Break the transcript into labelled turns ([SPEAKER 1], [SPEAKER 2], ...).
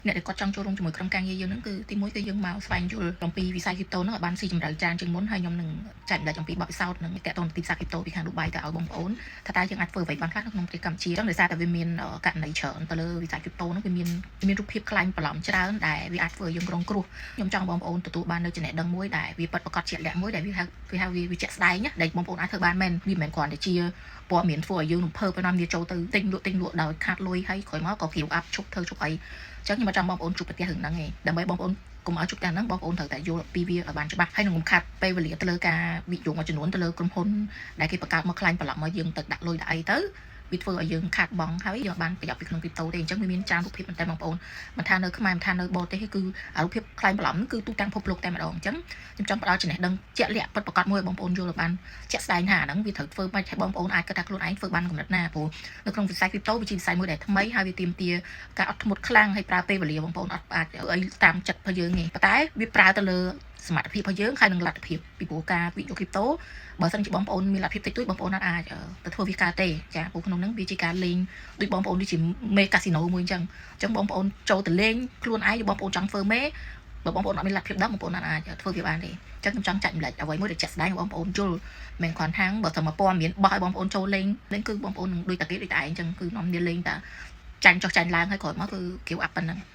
[SPEAKER 1] អ្នកដែលគាត់ចង់ចូលរួមជាមួយក្រុមការងារយើងហ្នឹងគឺទីមួយគឺយើងមកស្វែងយល់អំពីវិស័យ crypto ហ្នឹងឲ្យបានស៊ីជម្រៅច្រើនជាងមុនហើយខ្ញុំនឹងចែករំលែកអំពីបទពិសោធន៍និងទាក់ទងទៅទីផ្សារ crypto ពីខាងឌូបៃទៅឲ្យបងប្អូនថាតើយើងអាចធ្វើអ្វីបានខ្លះនៅក្នុងប្រទេសកម្ពុជាអញ្ចឹងដោយសារតែវាមានករណីច្រើនទៅលើវិស័យ crypto ហ្នឹងវាមានមានរូបភាពក្លែងបន្លំច្រើនដែលវាអាចធ្វើឲ្យយើងរងគ្រោះខ្ញុំចង់បងប្អូនទទួលបាននូវចំណេះដឹងមួយដែលវាពិតប្រាកដជាក់លាក់មួយដែលវាហៅវាហៅវាជាក់ស្ដែងណាដែលបងប្អូនអាចធ្វើបានមែនវាមិនមែនគ្រាន់តែជាព័ត៌មានធ្វើឲ្យយើងរំភើបឲ្យនាំគ្នាចូលទៅទិញលក់ទិញលក់ដោយខាតលុយហើយក្រោយមកក៏ give up ឈប់ធ្វើឈប់អីអញ្ចឹងខ្ញុំមកចង់បងប្អូនជួបប្រទះរឿងហ្នឹងឯងដើម្បីបងប្អូនកុំឲ្យជួបទាំងហ្នឹងបងប្អូនត្រូវតែយល់ពីវាឲ្យបានច្បាស់ហើយនឹងកុំខាត់ពេលវេលាទៅលើការវិនិយោគមួយចំនួនទៅលើក្រុមហ៊ុនដែលគេបង្កើតមកក្លែងបន្លំមកយើងទៅដាក់លុយដាក់អីទៅវាធ្វើឲ្យយើងខាតបង់ហើយយើងបានប្រយោជន៍ពីក្នុង crypto ទេអញ្ចឹងវាមានច្រើនរូបភាពមែនតើបងប្អូនមិនថានៅខ្មែរមិនថានៅបរទេសទេគឺអារូបភាពក្លែងបន្លំគឺទូទាំងពិភពលោកតែម្ដងអញ្ចឹងខ្ញុំចង់ផ្ដល់ចំណេះដឹងជាក់លាក់ពិតប្រាកដមួយឲ្យបងប្អូនយល់ឲ្យបានជាក់ស្ដែងថាអាហ្នឹងវាត្រូវធ្វើម៉េចឲ្យបងប្អូនអាចគិតថាខ្លួនឯងធ្វើបានកម្រិតណាព្រោះនៅក្នុងវិស័យ crypto វាជាវិស័យមួយដែលថ្មីហើយវាទាមទារការអត់ធ្មត់ខ្លាំងហើយប្រើពេលវេលាបងប្អូនអត់អាចអីតាមចិត្តរបស់យើងទេប៉ុន្តែវាប្រើទៅលើសមត្ថភាពរបស់យើងហើយនិងលទ្ធភាពពីព្រោះការវិនិយោគ crypto បើសិនជាបងប្អូនមានលទ្ធភាពតិចតួចបងប្អូនអាចទៅធ្វើវាកើតទេចាព្រោះក្នុងហ្នឹងវាជាការលេងដូចបងប្អូនដូចជាមេកាស៊ីណូមួយអញ្ចឹងអញ្ចឹងបងប្អូនចូលទៅលេងខ្លួនឯងបងប្អូនចង់ធ្វើមេបើបងប្អូនអត់មានលទ្ធភាពដល់បងប្អូនអាចធ្វើវាបានទេអញ្ចឹងខ្ញុំចង់ចាច់ម្លែកអ្វីមួយដែលជាក់ស្ដែងបងប្អូនយល់មិនគ្រាន់ថាងបើតែមកព័ត៌មានបោះឲ្យបងប្អូនចូលលេងលេងគឺបងប្អូននឹងដូចតាគេដូចតែឯងអញ្ចឹងគឺនាំគ្នាលេងតាចាញ់ចុះចាញ់ឡើងហើយក្រោយមកគឺ give up ប៉ុណ្ណឹង។